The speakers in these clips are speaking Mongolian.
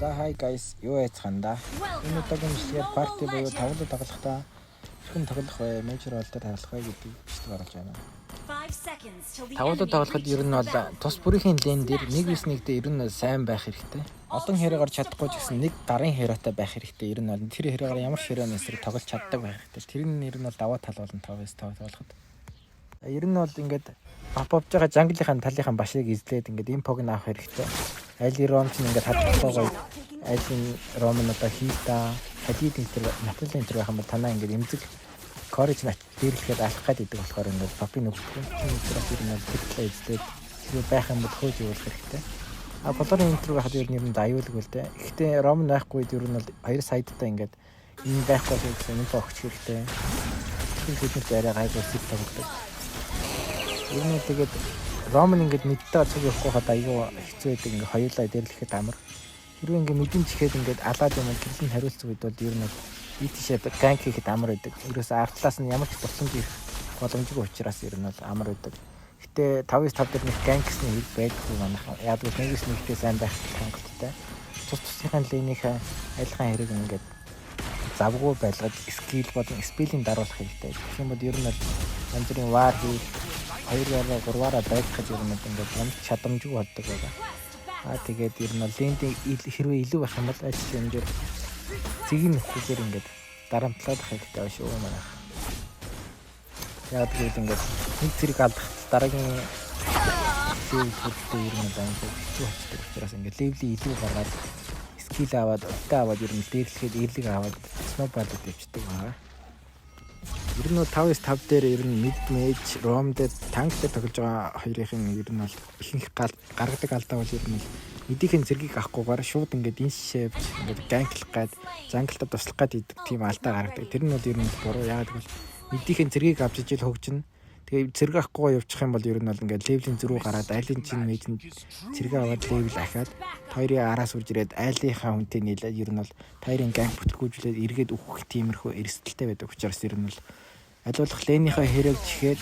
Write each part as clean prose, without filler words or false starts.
За, hi guys, юу айцхан да. Энэ удаагийн бичлэгээр party буюу тавлуу тоглохдоо хэрхэн тоглох вэ? Major role дээр тоглох вэ гэдэг бичлэг оруулж байна. Тавлуу тоглоход ер нь бол тус бүрийн lane дээр 1v1 дээр ер нь сайн байх хэрэгтэй. Олон hero гаар чадахгүй ч гэсэн нэг гарын hero той байх хэрэгтэй. Ер нь бол тэр hero гаар ямар ч hero ны эсрэг тоглож чаддаг байх хэрэгтэй. Тэр нь ер нь бол даваа тал болно 5v5 тоглоход. Ер нь бол ингээд pop авж байгаа jungle ынхаа талынхаа башийг эзлээд ингээд info г нь авах хэрэгтэй. Али roam ч ингээд чадахгүй гоё. Айлын roam нь одоо хийта халид энэ төр натал энэ төр байх юм бол танаа ингээд эмзэг корич нач дээрлэхэд алах гад идэг болохоор ингээд pop ыг өгдөг. Тийм учраас ер нь бол тэр талаа эзлээд хэрвээ байх юм бол хөөж явуулах хэрэгтэй. А болорын энэ төр байхад ер нь аюулгүй л дээ. Гэхдээ roam нь байхгүй үед ер нь бол хоёр side таа ингээд энэ байхгүй гэсэн info өгчих хэрэгтэй. Тэгэхээр бид нарт арай гайгүй сэт тоглодог. Ер нь тэгээд roam нь ингээд mid тэй цуг явахгүй хад аюу хэцүү байдаг, ингээд хоёулаа дээрлэхэд амар. Хэрвээ ингээд mid эн чихээд ингээд алаад юм гэрлэн хариулцсан үед бол ер нь ийшээ gank хийхэд амар байдаг. Ерөөсөө артлаас нь ямар ч тусламж ирэх боломжгүй учраас ер нь бол амар байдаг. Гэтэ 5-5 дээр нэг gank гэсний хэрэг байдаггүй манайхан. Яг л нэгээс нэгтэй сайн байх хангалттай. Тус тусынхаа lane ийхээ айлхан хэрэг ингээд завгүй байлгаж skill болон spell ийн даруулах хэрэгтэй. Тэгэх юм бол ер нь бол янз бүрийн war хийх, хоёроо гурваараа байлгах ер нь ингээд ямар ч чадамжгүй болдог байгаа. Аа, тэгээд ер нь бол lane д хэрвээ илүү байх юм бол аль ч юм дээр цэгийг нөхгүйгээр ингээд дарамтлаад ах хэрэгтэй байна шүү манайх. Яг гэвэл ингээд нэг зэрэг алдах дараагийн level хүрэхдээ ер нь аягүй хэцүү болчдөг учраас ингээд level ийг илүү гаргаад, skill аваад, ult аа аваад, ер нь дээрлэхэд эрлэг аваад snowball д явчихдаг байгаа. Ер нь бол 5-5 дээр ер нь mid mage, roam дээр, tank дээр тоглож байгаа хоёрын ер нь бол ихэнх гаргадаг алдаа бол ер нь бол mid ийнхэн цэргийг авахгүйгээр шууд ингээд энэ шивж ингээд gank лах гад, jungle та туслах гад идэг тийм алдаа гаргадаг. Тэр нь бол ер нь буруу. Яг гэвэл mid ийнхэн цэргийг авч ижил хөгжинэ. Тэгээ цэрэг авахгүй явчих юм бол ер нь бол ингээд level ийн зөрүү гараад, айлын чин mage нь цэрэг аваад level ахаад, хоёрын араас үрж ирээд айлынхаа хүнтэй нийлээд ер нь бол хоёрын gank бүтргүүжлээд эргээд өгөх тиймэрхүү эрсдэлтэй байдаг учраас ер нь бол аль болох lane ийхээ хэрэг чихээд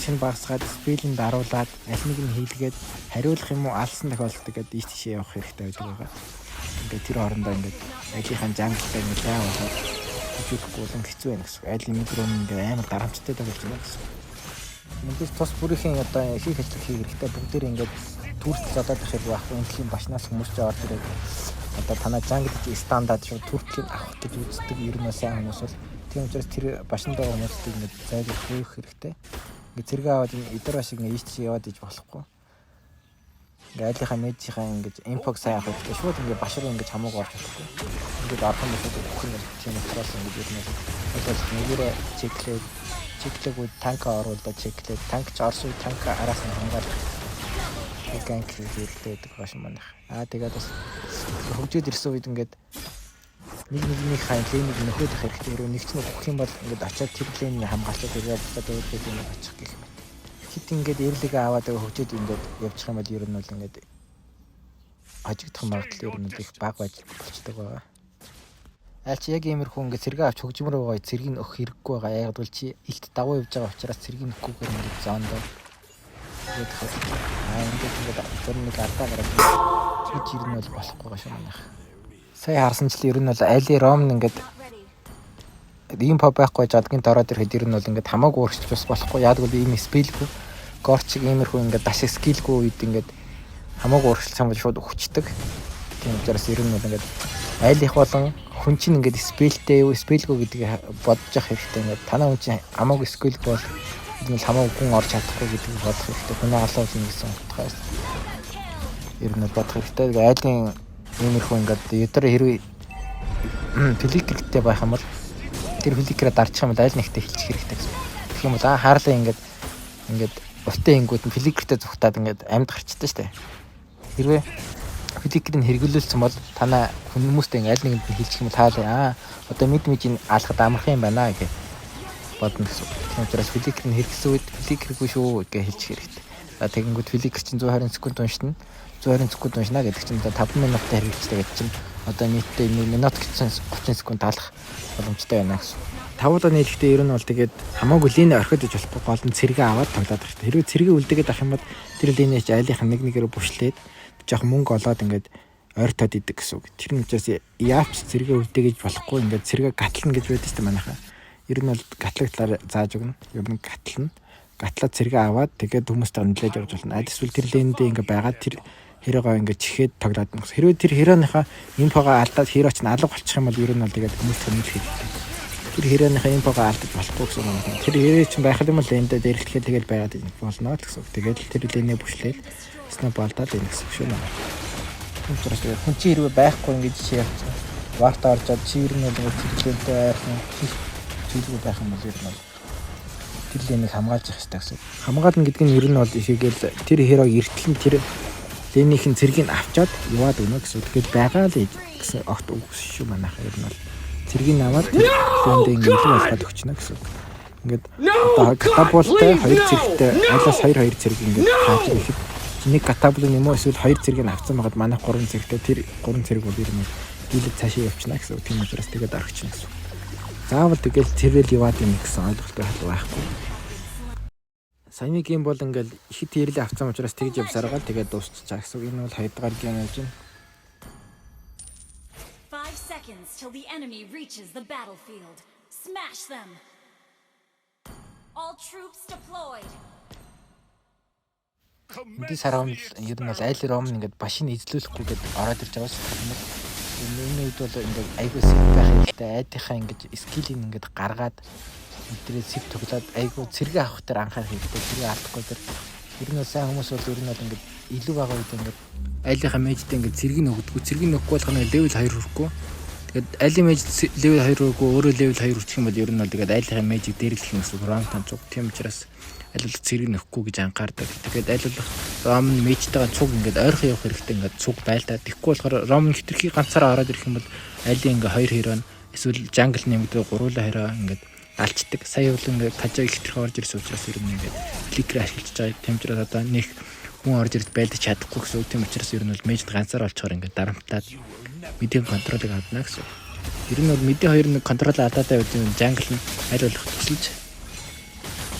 шин багасгаад, spell ийн даруулаад, аль нэг нь хийлгээд хариулах юм уу алсан тохиолдолд ингээд ийш тийшээ явах хэрэгтэй байдаг байгаа. Ингээд тэр хоорондоо ингээд айлынхаа jungle тай ингээд лай болоод хөгжүүлэхгүй болон хэцүү байна гэсэн. Айлын mid рүү ингээд амар дарамттай болж байна гэсэн. Мэдээж тус бүрийн одоо хийх ажил хийх хэрэгтэй. Бүгдээр ингээд turtle зодоод ах хэрэг байхгүй. Энэ дэлхийн башнаас хүмүүс ч орж ирээд одоо танаа jungle гэж стандарт шууд turtle ийг авах гэж үздэг ер нь сайн хүмүүс бол. Тийм учраас тэр башинд байгаа хүмүүсийг ингээд зайлшгүй хөөх хэрэгтэй. Ингээд цэрэг аваад эдгээр шиг ингээд ийш тийш яваад иж болохгүй. Ингээд айлынхаа mage ийнхаа ингээд info г сайн авах хэрэгтэй. Шууд ингээд баш руу ингээд хамаагүй орж болохгүй. Ингээд орох юм бол өгөх юм. Тийм учраас ингээд ер нь бол нэгээрээ check лээд, check лээгүй tank оруулаад check лээд, tank ч орсон, танк араас нь хамгаалах gank хэрэгтэй байдаг баш манайх. Аа, тэгээд бас хөгжөөд ирсэн үед ингээд нэг нэгнийх хайн lane ийг нөхөд авах хэрэгтэй. Хэрвээ нэг ч нөхөх юм бол ингээд очиод тэр lane ийг хамгаалчаад тэргээ буцаад өөр lane ийг очих гэх мэт. Хит ингээд early гээ аваад хөгжөөд ингээд явчих юм бол ер нь бол ингээд хожигдох магадлал ер нь их бага байж болчдөг байгаа. Аль чи яг иймэрхүү ингээд цэргээ авч хөгжмөр байгаа цэргийг өгөх хэрэггүй байгаа. Яг бол чи илт дагуу явж байгаа учраас цэргийг өгөхгүйгээр ингээд зоондоо. Тэгээд ингээд ингээд зураг нэг алдаа гараад гэж ер нь бол болохгүй байгаа шүү манайх. Сая харсан чил ер нь бол али roam ингээд ийм pop байхгүй жадгийн дороод ирэхэд ер нь бол ингээд хамаагүй өөрчлөж бас болохгүй. Яг бол ийм spell гүй горчиг иймэрхүү ингээд dash skill гүй үед ингээд хамаагүй өөрчлөсөн бол шууд өгчдөг. Тийм учраас ер нь бол ингээд айлынх болон хүн чинь ингээд spell тэй юу, spell гүй гэдгийг бодож явах хэрэгтэй. Ингээд танаа хүн чинь хамаагүй skill гүй бол энэ бол хамаагүй гүн орж чадахгүй гэдгийг бодох хэрэгтэй. Хүнээ алуулна гэсэн утгаас ер нь бодох хэрэгтэй. Тэгээ айлын иймэрхүү ингээд өдөр хэрвээ flicker тэй байх юм бол тэр flicker ээ дарчих юм бол айл нэгтээ хилчих хэрэгтэй гэсэн. Тэгэх юм бол хаарлаа ингээд ингээд ult ын ингүүд нь flicker тэй зүхтаад ингээд амьд гарчдаг штэ. Хэрвээ flicker ийг хэрэглүүлсэн бол танаа хүмүүстэй ингээд аль нэгэнд нь хилчих юм бол хаалаа одоо mid mage ийг алахад амархан юм байна гэх бодно гэсэн. Тийм учраас flicker нь хэрэгсэн үед flicker гүй шүү гэж хэлчих хэрэгтэй. За, тэгэнгүүт flicker чинь 120 секунд уншина. 120 секунд уншина гэдэг чинь одоо 5 минуттай хэрэгждэг гэдэг чинь одоо нийтдээ 1 минут гэсэн 30 секунд алах боломжтой байна гэсэн. Тавуулаа нийлэхдээ ер нь бол тэгээд хамаагүй lane ээ орхиод иж болохгүй, гол нь цэргээ аваад тоглоод хэрэгтэй. Хэрвээ цэргээ үлдээгээд авах юм бол тэр lane ээ чи айлынх нь нэг нэгээр бушлээд жоохон мөнгө олоод ингээд Ойртоод идэг гэсэн үг. Тэр нь учраас яавч цэргээ үлдээгэж болохгүй, ингээд цэргээ гатлна гэж байдаг шүү дээ манайхаа. Ер нь бол гатлаг талаар зааж өгнө. Ер нь гатлна. Гатлаа цэргээ аваад, тэгээд хүмүүстэй нэлээд явж болно. Аль эсвэл тэр lane дээ ингээд байгаад тэр hero гоо ингээд чихээд тоглоод байна. Хэрвээ тэр hero ныхаа info гоо алдаад hero чинь алга болчих юм бол ер нь бол тэгээд хүмүүстэй нийлэх хэрэгтэй. Тэр hero ныхаа info гоо алдаж болохгүй гэсэн юм байна. Тэр hero чинь байх юм бол lane дээ дээрлэхэд тэгэл байгаад болно л гэсэн үг. Тэгээд тэр lane ээ push лээл snowball даад энэ гэсэн үг шүү дээ. Тийм учраас тэгээд хүн чи хэрвээ байхгүй ингэж чи явцсан. Варта оржоод чи ер нь бол ингээд тэр lane тэй ойрхон хийх зүйлгүй байх юм бол ер нь бол тэр lane ийг хамгаалж явах хэрэгтэй гэсэн. Хамгаална гэдэг нь ер нь бол ихэгээл тэр hero эртэл нь тэр lane ийнх нь цэргийг авчаад яваад өгнө гэсэн. Тэгэхээр байгаа л гэсэн огт үг шүү манайхаа, ер нь бол цэргийг аваад тэр lane дээ ингээд илүү болгоод өгчнө гэсэн. Ингээд одоо catapult тай хоёр цэрэгтэй, айлаас хоёр хоёр цэрэг ингээд тааж ирэхэд нэг catapult юм уу, эсвэл хоёр цэргийг авсан байгаад манайх гурван цэрэгтэй, тэр гурван цэрэг бол ер нь дийлэг цаашаа явчихна гэсэн. Тийм учраас тэгээд орчихно гэсэн. Заавал тэгэл цэрэл яваад юм гэсэн ойлголттой хал байхгүй. Саяны game бол ингээл ихэд early авсан учраас тэгж явсараа гал тэгээд дуусчихаа гэсэн. Энэ бол хоёрдугаар game явж байна. 5 seconds till the enemy reaches the battlefield. Smash them! All troops deployed. Эндээс харах юм ер нь бол айл roam ингээд башийг эзлүүлэхгүй гээд ороод ирж байгаа шүү дээ. Энэ үед бол ингээд айгүй сэв байх хэрэгтэй. Айдынхаа ингээд skill ийг ингээд гаргаад мэдрээ сэв тоглоод айгүй цэргээ авах дээр анхаарах хэрэгтэй. Цэргээ алдахгүй тэр ер нь бол сайн хүмүүс бол ер нь бол ингээд илүү байгаа үед ингээд айлынхаа mage тэй ингээд цэргийг өгдөггүй. Цэргийг өгөхгүй болох нь level 2 хүрэхгүй. Тэгээд айлын mage level 2 хүрээгүй, өөрөө level 2 хүрчих юм бол ер нь бол тэгээд айлынхаа mage ийг дээрлэх юм эсвэл roam тан цуг. Тийм учраас аль болох цэрэг нөхгүй гэж анхаардаг. Тэгээд аль болох roam нь mage тэйгээ цуг ингээд ойрхон явах хэрэгтэй, ингээд цуг байлдаа. Тэгэхгүй болохоор roam нь хитрхи ганцаараа ороод ирэх юм бол айлын ингээд хоёр hero нь эсвэл jungle нэмэгдээ гуруула hero ингээд алчдаг. Сая бол ингээд Kaja хитрхи орж ирсэн учраас ер нь ингээд flicker ашиглаж байгаа. Тийм учраас одоо нэг хүн орж ирж байлдаж чадахгүй гэсэн үг. Тийм учраас ер нь бол mage ганцаар олцохоор ингээд дарамтлаад mid ийн control ыг авна гэсэн үг. Ер нь бол mid ийн хоёр нэг control алдаатай байд юм, jungle нь аль болох тусалж,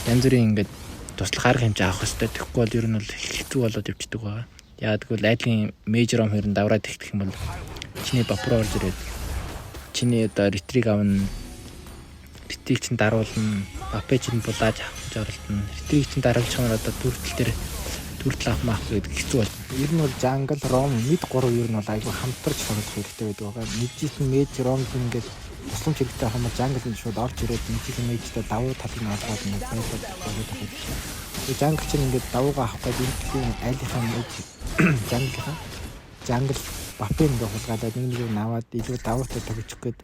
янз бүрийн ингээд туслах арга хэмжээ авах хэрэгтэй. Тэгэхгүй бол ер нь бол хэцүү болоод явчихдаг байгаа. Яагаад гэвэл айлын mage roam хоёр нь давраад тэгтэх юм бол чиний buff руу орж ирээд чиний одоо retri г авна, retri г чинь даруулна, buff ээ чинь булааж авах гэж оролдоно. Retri г чинь даруулчих юм одоо turtle дээр turtle авах маах гэдэг хэцүү бол. Ер нь бол jungle, roam, mid 3 ер нь бол айгүй хамтарч тоглох хэрэгтэй байдаг байгаа. Mid ийн mage roam ингээд тусламж хэрэгтэй байх юм бол jungle нь шууд орж ирээд mid ийн mage тэй давуу талыг нь олгоод ингээд байлаад болоод байх хэрэгтэй. Тэгээ jungle чинь ингээд давуугаа авах гээд энэ айлынхаа mage jungle ынхаа jungle buff ыг ингээд хулгайлаад нэг нэг наваад илүү давуутай тоглох гээд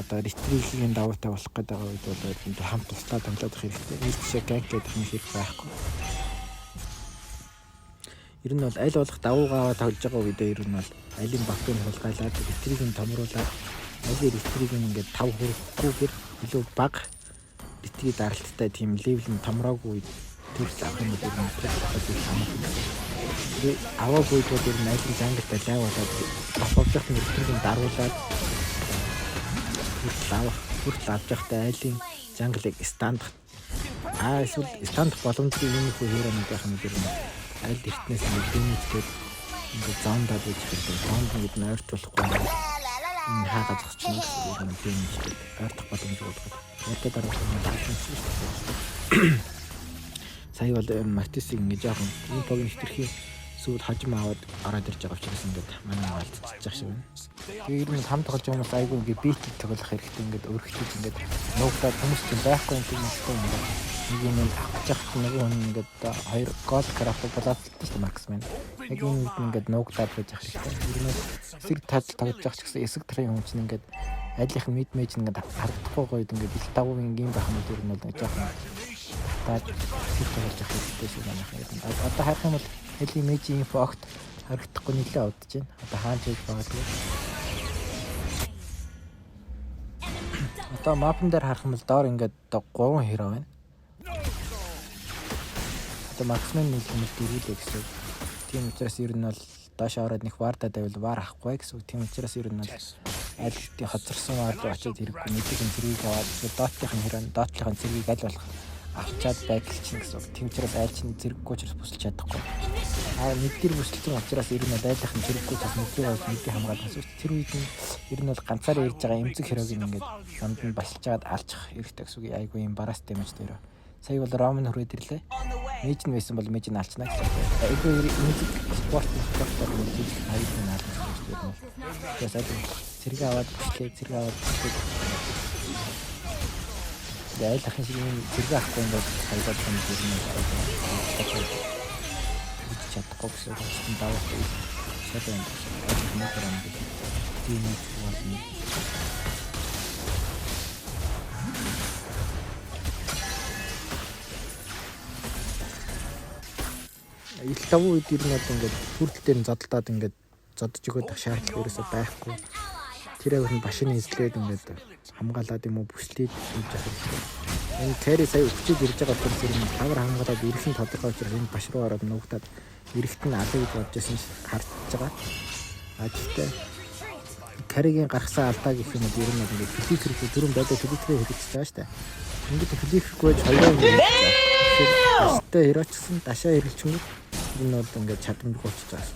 одоо retri ийн давуутай болох гэдэг байгаа үед бол хамт туслаад тоглох хэрэгтэй. Нэг жишээ gank гэдэг юм хэрэг байхгүй. Ер нь бол аль болох давуугаа аваад тоглож байгаа үедээ ер нь бол айлын buff ыг хулгайлаад, retri г нь томруулаад, айлын retri г нь ингээд 5 хүрэхгүйгээр илүү бага retri даралттай тийм level нь томроогүй үед төрөл авах юм бол ер нь тэр авах их амархан гэсэн. Тэгээ аваагүй үед бол ер нь айлын jungle тай лайв болоод buff авах нь retri г нь даруулаад хүртэл авах, хүртэл авч явахдаа айлын jungle ыг stun дах эсвэл stun дах боломжгүй юм их hero нэг байх юм ер нь аль эртнээс ингээд damage гээд ингээд zone даад байж хэрэгтэй. Zone д ингээд ойртуулахгүй энэ хаага зогсчихно гэсэн үг юм, damage гээд ойртох боломжгүй болгоод ярьдаа даруулах юм бол шүү дээ. Сая бол Матисыг ингээд жоохон энэ пог хитрхи сүүл хожим аваад ороод ирж байгаа учраас ингээд манай алдчихж байгаа шиг байна. Тэгээ ер нь хамт тоглож байгаа хүмүүс айгүй ингээд бит тоглох хэрэгтэй, ингээд өргөтөж ингээд нуугдаад хүмүүс чинь байхгүй юм тийм мэдэхгүй ингээд нэг юм авах гэж яхад нэг хүн ингээд хоёр гол крафт болоод шүү дээ марксмен. Яг энэ үед ингээд нуугдаад байж ах хэрэгтэй. Ер нь эсрэг тал тоглож байгаа ч гэсэн эсрэг талын хүн чинь ингээд айлынх нь mid mage ингээд харагдахгүй гоё ингээд ил давуу юм байх юм бол ер нь бол жоохон таад эсрэг тоглож явах хэрэгтэй шүү манайхан. Одоо харах юм бол айлын mage info огт харагдахгүй нэлээд удаж байна. Одоо хаан ч хийж магадгүй. Одоо map ан дээр харах юм бол доор ингээд одоо 3 hero байна. Одоо marksman нийлэх юм бол дөрвөлээ гэсэн. Тийм учраас ер нь бол доош ороод нэг ward аа тавил war авахгүй гэсэн. Тийм учраас ер нь бол аль хэдийн хоцорсон ward руу очиод хэрэггүй, mid ийн цэргийг аваад эсвэл доотлынхын hero доотлынхын цэргийг аль болох авчаад байгалчихна гэсэн. Тийм учраас айл чинь зэрэггүй учраас бүсэлж чадахгүй. А mid дээр бүсэлсэн учраас ер нь бол айлынх нь зэрэггүй бас mid рүү болж mid ийг хамгаалсан шүү дээ. Тэр үед нь ер нь бол ганцаараа ирж байгаа эмзэг hero г ингээд дунд нь басилж хагаад алчих хэрэгтэй гэсэн үг. Айгүй юм бараас damage дээр. Сая бол roam нь хүрээд ирлээ. Mage нь байсан бол mage нь алчна гэсэн. Айгүй эмзэг support support-оор нэг жижиг хоёрыг нь ална гэсэн үг шүү дээ. Тэгээс аль цэрэг аваад бүшлээ, цэрэг аваад бүшлээ. Тэгээ айл ахын шиг юм цэрэг авахгүй юм бол хаягдаад юм ер нь айгүй хийж чадахгүй гэсэн үг чинь давах шал юм гэсэн. Айл ахын юм гэдэг. Тийм үү болно. Ил таван үед ер нь бол ингээд хүртэл дээр нь зодолдоод ингээд зодож өгöd ах шаардлага ерөөсөө байхгүй. Тэр авир нь башин эзлээд ингээд хамгаалаад юм уу бүслээд хийж явах хэрэгтэй. Энэ carry сая өвчөд ирж байгаа болохоор зэрэг нь тавар хамгаалаад ирэх нь тодорхой учраас энэ баш руу ороод нуугдаад эрэхт нь алаа гэж бодож байсан харж байгаа. А гэхдээ carry гийн гаргасан алдаа гэх юм бол ер нь бол ингээд flicker гүй дөрөв байдал flicker ээ хэрэгжиж байгаа шүү дээ. Ингээд flicker гүй байж хоёроо ингээд даштай hero чсан дашаа хэрэглэчингүүд ер нь бол ингээд чадамжгүй болчихж байгаа.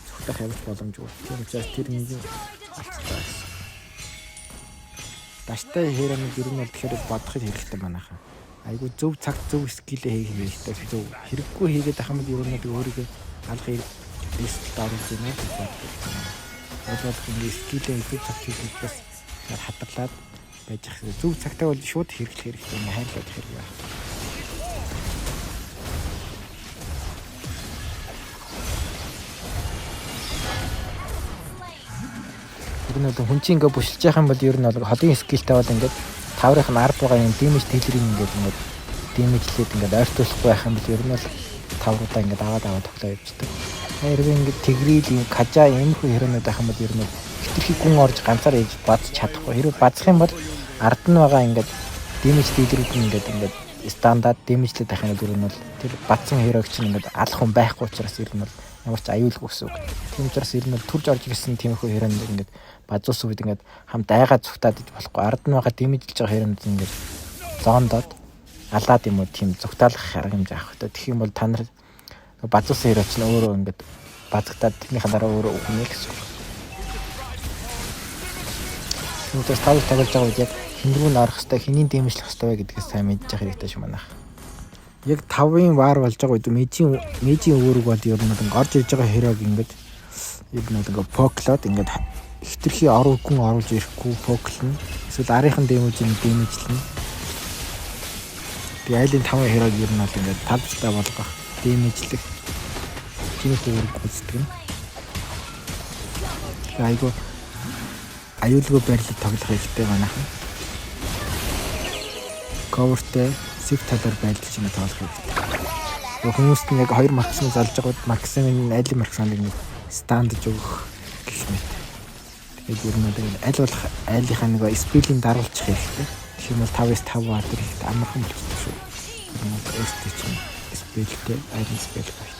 Цогтох явж боломжгүй. Тийм учраас тэр нэг алдчихж байгаа гэсэн. Даштай hero ны ер нь бол тэгэхээр бодох хэрэгтэй манайхан. Айгу зөв цаг зөв skill ээ хийх хэрэгтэй. Зөв хэрэггүй хийгээд ах юм бол ер нь бол өөрийгөө алах risk т оруулж байна гэж боддог. Аль болох ингээд skill ээ зөв цагт хийх бас хадгалаад байж ах. Зөв цагтаа бол шууд хэрэглэх хэрэгтэй. Ингээд хайрлаад хэрэг байна. Ер нь бол хүн чинь ингээд бүшилж яах юм бол ер нь бол холын skill тэй бол ингээд таврынх нь ард байгаа юм damage dealer ийг ингээд ингээд damage лээд ингээд ойртуулахгүй байх юм бол ер нь бол тавруудаа ингээд аваад аваад тоглоо явждаг. Хэрвээ ингээд тэгрил юм кажа иймэрхүү hero нууд байх юм бол ер нь хитрхи гүн орж ганцаар ээж бадж чадахгүй. Хэрвээ бадах юм бол ард нь байгаа ингээд damage dealer үүд нь ингээд ингээд стандарт damage лээд байх юм бол ер нь бол тэр бадсан hero г чинь ингээд алах хүн байхгүй учраас ер нь бол ямар ч аюулгүй гэсэн үг. Тийм учраас ер нь бол төрж орж ирсэн тиймэрхүү hero нд ингээд базуусан үед ингээд хамт айгаа зүгтаад иж болохгүй. Ард нь байгаа damage лж байгаа hero нд ингээд zone доод алаад юм уу тийм зүгтаалах арга хэмжээ авах хэрэгтэй. Тэгэх юм бол та нар базуусан hero чинь өөрөө ингээд базагтаад тэрнийхээ дараа өөрөө үхнэ гэсэн үг. Тийм учраас тавыг тоглож байгаа үед яг хэн рүү н орох хэвээр хэний damage лэх хэвээр вэ гэдгээс сайн мэдчих хэрэгтэй шүү манайх. Яг тавын war болж байгаа үед mage ийн үүрэг бол ер нь бол орж ирж байгаа hero г ингээд ер нь бол ингээд poke лоод ингээд хитрхи ороогүй оруулж ирэхгүй poke лно. Эсвэл арийнхын damage ийг damage лэнэ. Тэгээ айлын таван hero г ер нь бол ингээд талбартай болгох damage лэх тиймэрхүү үүрэг гүйцэтгэх юм. Тэгээ айгу аюулгүй байрлал тоглох хэрэгтэй манайхан. Cover тэй safe талаар байлдаж ингэ тоглох хэрэгтэй. Хүмүүст нь яг хоёр максимум залж байгаад максимын айлын максимыг нэг stun дж өгөх гэх мэт. Тэгээд ер нь бол аль болох айлынхаа нэг spell ийг даруулчих хэрэгтэй. Тэгэх юм бол 5-5 war дээр их амархан болчихдог шүү. Ер нь бол ST чинь spell тэй айлын spell багт.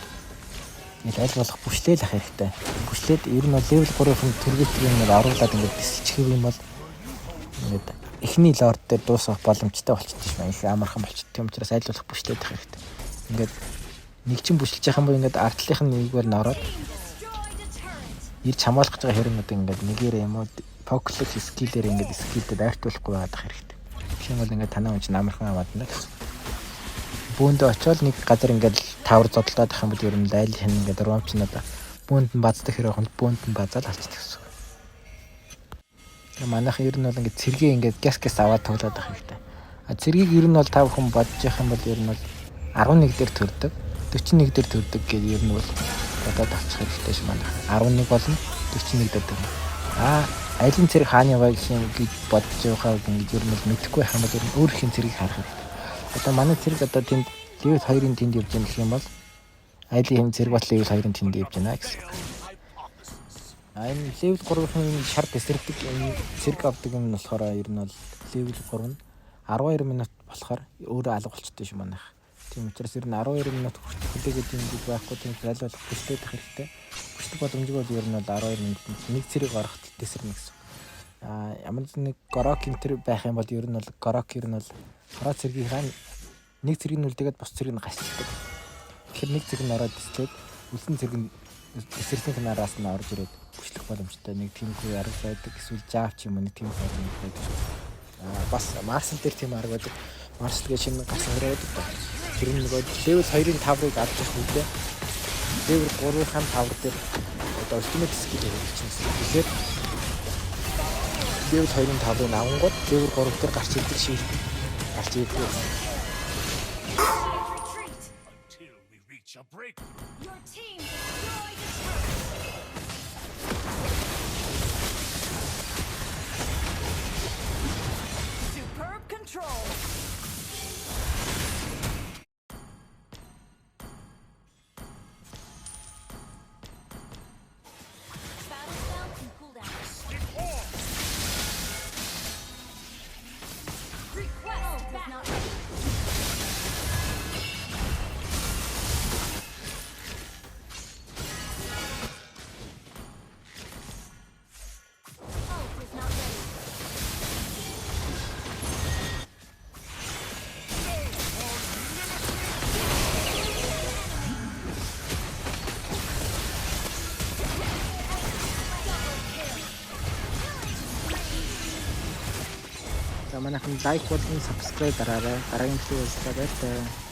Ингээл аль болох бүшлээл ах хэрэгтэй. Бүшлээд ер нь бол level 3-ын төргөтөр юм оруулаад ингээд дисэлчих юм бол ингээд эхний lord дээр дуусгах боломжтой болчихсон шүү. Их амархан болчихсон. Тийм учраас аль болох бүшлээд ах хэрэгтэй. Ингээд нэг чин бүшилж яхах юм бол ингээд ардлынх нь нэггээр нь ороод ирж хамгаалах гэж байгаа хэрнүүд ингээд нэгээрээ юм уу poke лох skill ээр ингээд skill дэд ойртуулахгүй байгаад ах хэрэгтэй. Тэгэх юм бол ингээд танаа хүн чинь амархан аваад байна гэсэн. Бөөндөө очиод нэг газар ингээд тавар зодлоод ах юм бол ер нь айл хэн ингээд roam чинь одоо бөөнд нь баздаг хэрэг хүн бөөнд нь базаал алчдаг гэсэн. Тэгээ манайхан ер нь бол ингээд цэргээ ингээд гяс гяс аваад тоглоод ах хэрэгтэй. А цэргийг ер нь бол та бүхэн бодож явах юм бол ер нь бол 11 дээр төрдөг, 41 дээр төрдөг гэж ер нь бол бодоод авчих хэрэгтэй шүү манайхан. 11 болон 41 дээр төрнө. А алин цэрэг хааны яваа гэх юм гэж бодож явахаа ингэж ер нь бол мэдэхгүй байх юм бол ер нь өөр хин цэргийг харах хэрэгтэй. Одоо манай цэрэг одоо тэнд level 2-ын тэнд явж байгаа гэх юм бол айлын хэм цэрэг бол level 2-ын тэнд явж байна гэсэн. А энэ level 3-ын шар тэсэрдэг энэ цэрэг авдаг юм нь болохоор ер нь бол level 3 нь 12 минут болохоор өөрөө алга болчтой шүү манайх. Тийм учраас ер нь 12 минут хүртэл хүлээгээд юм гэж байхгүй, тийм аль болох хүчлээд хэрэгтэй. Хүчдэг боломжгүй бол ер нь бол 12 минутанд нэг цэрэг ороход тэсэрнэ гэсэн. А ямар нэг Grock энэ байх юм бол ер нь бол Grock ер нь бол хороо цэргийнхаа нэг цэргийг нь үлдээгээд бус цэргийг нь гасчдаг. Тэгэхээр нэг цэрэг нь ороод ислээд Үлсэн цэрэг нь эсрэгнийх нараас нь орж ирээд хүчлэх боломжтой нэг тиймэрхүү арга байдаг. Эсвэл Java ч юм уу нэг тиймэрхүү арга байдаг. Аа, бас Marcel дээр тийм арга байдаг. Marcel гэж шинэ гарсан хэрэг байдаг та. Тэр нь нөгөө level 2-ын tower-ыг авч явах үедээ level 3-ын tower дээр одоо ultimate skill хэрэглэчихсэн. Тэгэхээр level 2-ын tower-ыг авангууд level 3 дээр гарч ирдэг шиг гарч ирдэг гэсэн. Retreat. Until we reach a breakthrough. Your team destroyed a turret. Superb control. Battle spell and cooldown. Stick on. Request is not ready. Ult is not ready. За, манайхан лайк болон subscribe дараарай. Дараагийн бичлэгээр уулзлаа, баяртай.